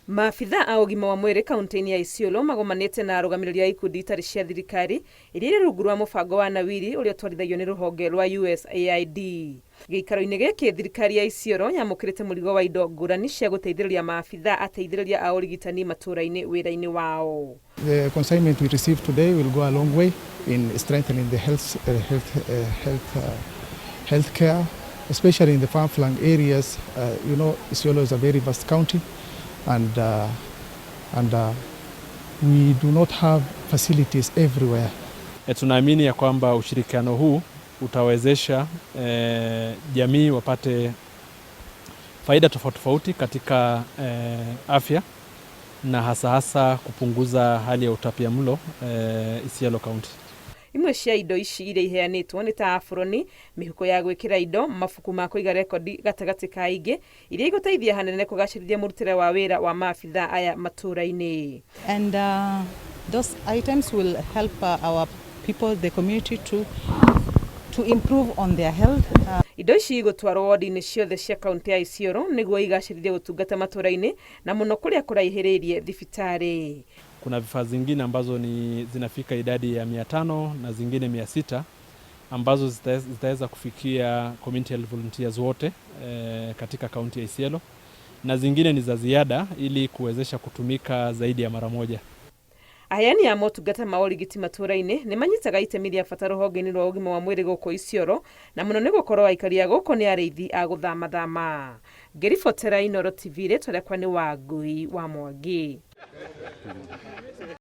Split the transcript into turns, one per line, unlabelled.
Maabitha a ũgima wa mwĩrĩ kaunti-inĩ ya Isiolo magomanĩte na arũgamĩrĩri a ikundi itarĩ cia thirikari iria irĩ rungu rwa mũbango wa Nawiri ũrĩa ũtwarithagio nĩ rũhonge rwa USAID. Gĩikaro-inĩ gĩkĩ thirikari ya Isiolo yamũkĩrĩte mũrigo wa indo ngũrani cia gũteithĩrĩria maabitha ateithĩrĩria a ũrigitani matũũra-inĩ wĩra-inĩ wao.
The consignment we received today will go a long way in strengthening the health, health, health, health care, especially in the far-flung areas. Isiolo is a very vast county, and we do not have facilities everywhere.
Tunaamini ya kwamba ushirikiano huu utawezesha jamii wapate faida tofauti tofauti katika afya na hasa hasa kupunguza hali ya utapiamlo Isiolo County.
Imwe cia indo ici iria iheanĩtwo nĩ ta aburoni, mĩhuko ya gwĩkĩra indo, mabuku ma kũiga rekondi gatagatĩ ka ingĩ iria igũteithia hanene kũgacĩrithia mũrutĩre wa wĩra wa maabitha aya matũũra-inĩ.
And those items will help our people, the community, to improve on their health.
Indo ici igũtwarwo wodi-inĩ ciothe cia kaunti ya Isiolo nĩguo igacĩrithie gũtungata matũũra-inĩ na mũno kũrĩa kũraihĩrĩirie thibitarĩ.
Kuna vifaa zingine ambazo ni zinafika idadi ya 500 na zingine 600 ambazo zitaweza kufikia community health volunteers wote katika kaunti ya Isiolo na zingine ni za ziada ili kuwezesha kutumika zaidi ya mara moja.
Aheani a motungata ma ũrigiti matũũra-inĩ nĩ manyitaga itemi rĩa bata rũhonge-inĩ rwa ũgima wa mwĩrĩ gũkũ Isiolo na mũno nĩ gũkorwo aikari a gũkũ nĩ arĩithi a gũthamathama. Ngĩribotera Inooro TV, rĩtwa rĩakwa nĩ Wangui wa Mwangi.